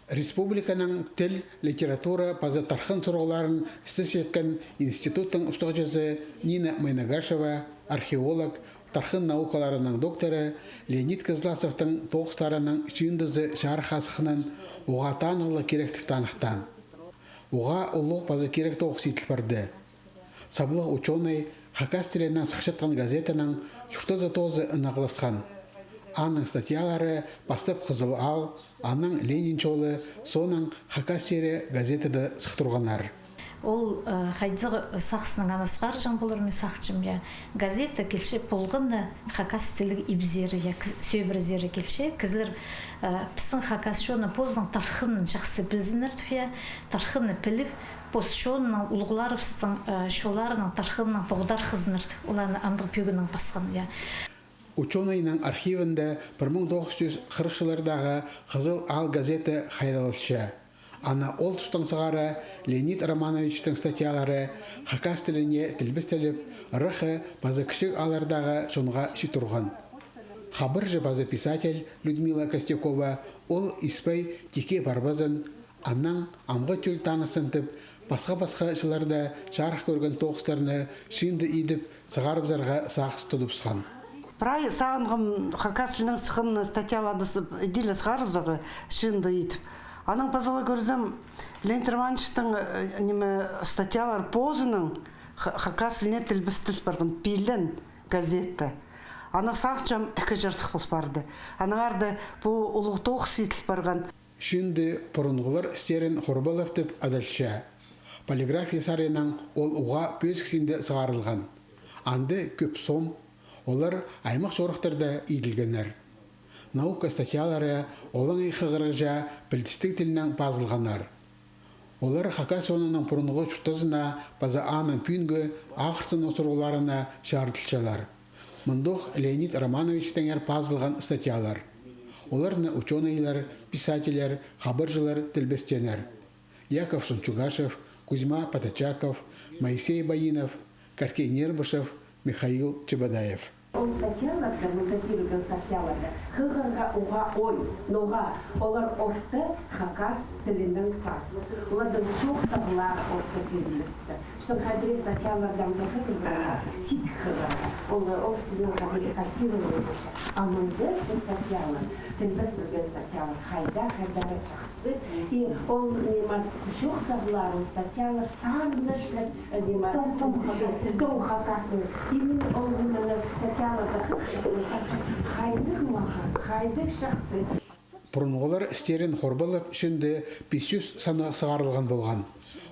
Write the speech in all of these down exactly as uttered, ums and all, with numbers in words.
Республиканың тіл, литература паза тархын сурығларын істесчеткен институттың устағҷызы Нина Майнагашева, археолог, тархын наукаларының докторы Леонид Кызласовтың тоғыстарының чыындызы чарыхха сыхханын уғаа танығлығ кирек тіп таныхтаан. Уғаа улуғ паза кирек тоғыс иділ парды. Саблығ учёный хакас тілінең сыхчатхан газетаның чуртазы-тоозы ынағласхан. Аның статьялары пастап «Хызыл аал», анаң «Ленин чолы», соонаң «Хакас чирі» газетада сых турғаннар. Ол, э, хайдағ сағыснаң аны сығарҷаң полар, мин сағынчам, я. Газета килче полған на хакас тілі ибзері, я, кіз-, сӧбірезері килче. Кізілер, э, пістің хакас чоны позының тархынын чахсы пілзіннер тіп, я, тархынны піліп, пос чонның, улуғларыбыстың, э, чолларының тархынын поғдархазыннар тіп, оларны андағ пӧгіннең пасхан, я. Учёнайның архивінде пір муң тоғыс чӱс хырых чыллардағы «Хызыл аал» газета хайралча. Ана ол тустаң сығара Леонид Романовичтің статьялары хакас тіліне тілбестеліп, ыраххы паза кічіг ааллардағы чонға чит турған. Хабарҷы паза писатель Людмила Костякова ол испей тикке парбазын, анаң амғы тӧл танысын тіп, пасха-пасха чылларда чарых кӧрген тоғыстарны чыынды идіп сығарыбызарға сағыс тудыбысхан. Прай сағынғам хакас тілінең сыххан статьяларны с-, иділе сығарыбызарға чыынды идіп. Анаң паза ла кӧрзем, Леонид Романовичтің, э, ниме, статьялар позының ха-, хакас тіліне тілбестел парған «Пилен» газета. Анаң сағынчам, ікі чардых пол парды. Аннаңар даа пу улуғ тоғыс иділ парған. Чыынды «Пурунғылар істерін хорбалап» тіп адалча. Полиграфия саринаң ол уғаа пӧзік синде сығарылған. Анда кӧп сом, олар аймах чорыхтарда иділгеннер. Наука статьялары олаңай хығырығҷа пілдістіг тілнең пазылғаннар. Олар хакас чонының пурунғы чуртазына паза аның пӱӱнгі ағырсыннығ сурығларына чарыдылчалар. Мындох Леонид Романовичтеңер пазылған статьялар. Оларны учёныйлар, писательлер, хабарҷылар тілбестенер. Яков Сунчугашев, Кузьма Патачаков, Моисей Баинов, Каркей Нербышев, Михаил Чебодаев. Ол статьяларда, мында пирілген статьяларда, хығырға уғаа ой, ноға олар орта хакас тілінең пас. Оларның чоохтағлары орта пиріліпті. Пістің хайдағ статьялардаң да хығырзаң, сидік хығырға. Ол, ол пістің хайдағ копирование полча. А мында пу статьялар, тілбестелген статьялар, хайдағ, хайдағ чахсы. И ол, ниме, чоохтағлар, ол статьялар сағынышты, ниме, том, том хакас тілі. Том хакас тілі. И мин ол, ниме, статьяларда хығырчам, хайдағ мағаа, хайдағ чахсы. «Пурунғылар істерін хорбалап» чыынды пис чӱс саннығ сығарылған полған.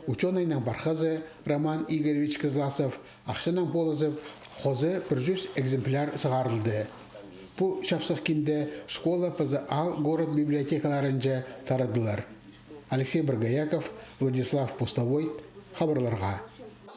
Учёнайның пархазы Роман Игоревич Кызласов ахчанаң полызып, хоза пір чӱс экземпляр сығарылды. Пу чапсых кинде школа паза аал, город библиотекаларынҷа тарадылар. Алексей Боргояков, Владислав Пустовойт, хабарларға.